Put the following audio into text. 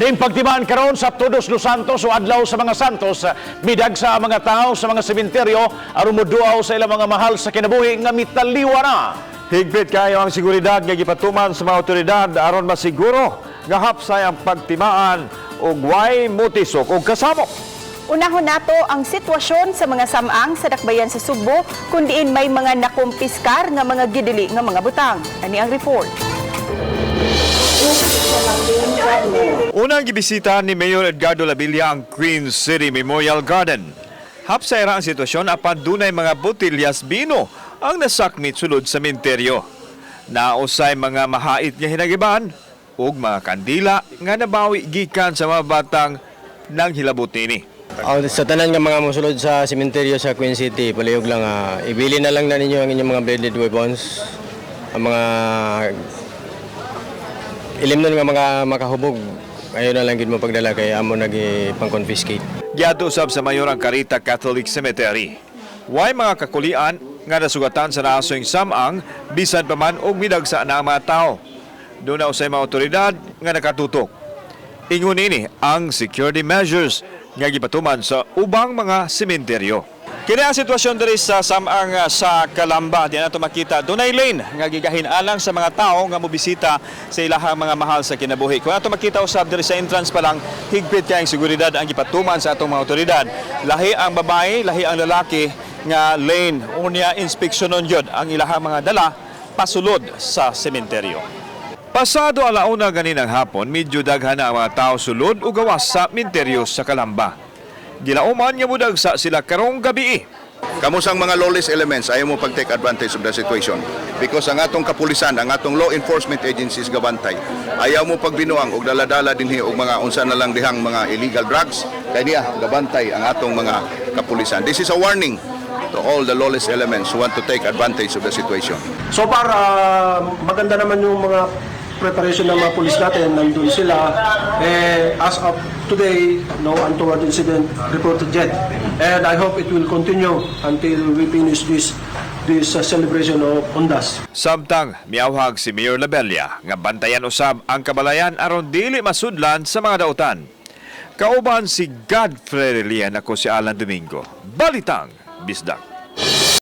Ning pagtimaan karon sa Todos los Santos o Adlaw sa mga Santos, midagsa ang mga tao sa mga sementeryo aron moduaw sa ilang mga mahal sa kinabuhi nga mitaliwa na. Higpit kayo ang seguridad nga gipatuman sa mga otoridad aron masiguro nga hapsay ang pagtimaan ug way mutisok og kasamok. Unahon nato ang sitwasyon sa mga samang sa dakbayan sa Sugbo kung diin may mga nakumpiskar nga mga gidili nga mga butang. Ani ang report. Unang gibisita ni Mayor Edgardo Labilla ang Queen City Memorial Garden. Hapsay ra ang sitwasyon apan dunay mga botilyas bino ang nasakmit sulod sa sementeryo. Nausay mga mahait nga hinagiban ug mga kandila nga nabawi gikan sa mga batang nang hilabot nini. Oh, sa tanan nga mga mosulod sa sementeryo sa Queen City, palihog lang, ibili na lang na ninyo ang inyong mga bladed weapons, ang mga ilimnon nga mga makahubog. Ayaw na lang gid mo pagdala kay amo nagi pang-confiscate. Giadto usab sa mayor ang Carita Catholic Cemetery. Way mga kakulian nga nasugatan sa naasoyng samang bisan pa man og midagsa na ang mga tao. Duna usay mga otoridad nga nakatutok. Ingon ini ang security measures nga gipatuman sa ubang mga sementeryo. Kini ang sitwasyon diri sa samang sa Calamba. Di nato makita dunay lane nga gigahin alang sa mga tao nga mobisita sa ilahang mga mahal sa kinabuhi. Kung ato makita usab diri sa entrance pa lang, higpit kay ang seguridad ang gipatuman sa atong mga otoridad. Lahi ang babae, lahi ang lalaki nga lane. Unya inspeksyonon gyud ang ilahang mga dala pasulod sa sementeryo. Pasado alauna ganinang hapon, medyo daghan na ang mga tao sulod o gawas sa minteryo sa Calamba. Gilauman nga mudagsa sila karong gabi. Kamusang mga lawless elements, ayaw mo pag-take advantage of the situation. Because ang atong kapulisan, ang atong law enforcement agencies gabantay. Ayaw mo pagbinuang og daladala dinhi og mga unsa na lang dihang mga illegal drugs. Kay niya gabantay ang atong mga kapulisan. This is a warning to all the lawless elements who want to take advantage of the situation. So far, maganda naman yung mga preparation ng mga pulis natin. Nandun sila. Eh, as of today, no untoward incident reported yet. And I hope it will continue until we finish this this celebration of Undas. Samtang miawhag si Mayor Labella nga bantayan usab ang kabalayan aron dili masudlan sa mga dautan. Kauban si Godfrey Relian, ako si Alan Domingo. Balitang Bisdak.